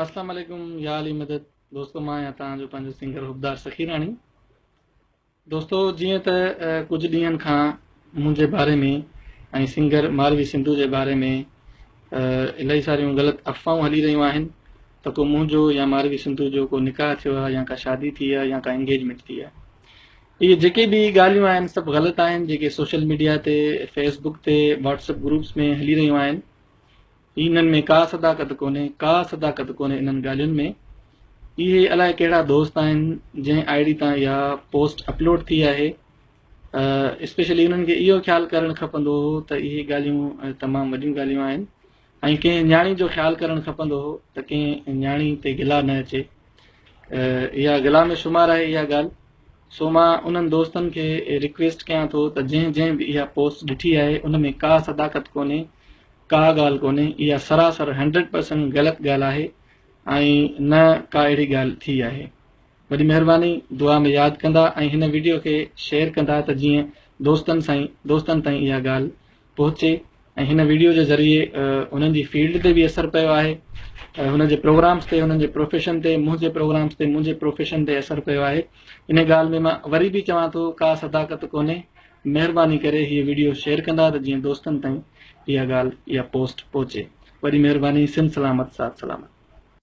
اسلام عليڪم يا علي مدد دوستو مان آهيان توهان جو پنهنجو سنگر حبدار سخيراڻي دوستو جيئن ته ڪجهه ڏينهن کان منهنجي باري ۾ ۽ سنگر ماروي سنڌو جي باري ۾ الاهي ساريون غلط افواهون هلي رهيون آهن ته ڪو منهنجو يا ماروي سنڌو جو ڪو نڪاح ٿيو آهي يا ڪا شادي ٿي آهي يا ڪا انگيجمينٽ ٿي آهي اهي جيڪي به ڳالهيون آهن سڀ غلط آهن جيڪي سوشل ميڊيا تي فيسبڪ تي واٽس اپ گروپس ۾ هلي رهيون آهن انهن ۾ ڪا صداقت ڪونهي، ڪا صداقت ڪونهي انهن ڳالهين ۾. اهي الائي ڪهڙا دوست آهن جنهن I D تان اها پوسٽ اپلوڊ ٿي آهي. اسپيشلي انهن کي اهو خيال ڪرڻ کپندو هو ته اهي ڳالهيون تمام وڏيون ڳالهيون آهن ۽ ڪنهن نياڻي جو خيال ڪرڻ کپندو هو ته ڪنهن نياڻي تي گلا نه اچي. اها گلا ۾ شمار آهي اها ڳالهه. سو مان انهن دوستن کي رڪويسٽ ڪيان ٿو ته جنهن جنهن به اها پوسٽ ڏٺي آهي ان ۾ ڪا صداقت ڪونهي. ڪا ڳالهه ڪونهي اها سراسر هنڊريڊ پرسنٽ غلط ڳالهه آهي ۽ نه ڪا اهڙي ڳالهه ٿي آهي وڏي مهرباني دعا ۾ ياد ڪندا ۽ هن وڊيو کي شيئر ڪندا ته جيئن دوستن سائين دوستن تائين اها ڳالهه پهچي ۽ هن وڊيو جي ذريعي انهن جي فيلڊ تي به اثر پيو آهي هن جي پروگرامس تي هنن جي پروفيشن تي منهنجي پروگرامس تي منهنجي پروفيشن تي اثر پيو آهي ان ڳالهه ۾ مان وري به چوان ٿو ڪا صداقت ڪونهي مهرباني ڪري هيء وڊيو شيئر ڪندا ته جيئن دوستن تائين اها ڳالهه اها پوسٽ پهچي. وڏي مهرباني سنڌ سلامت ساٿ سلامت.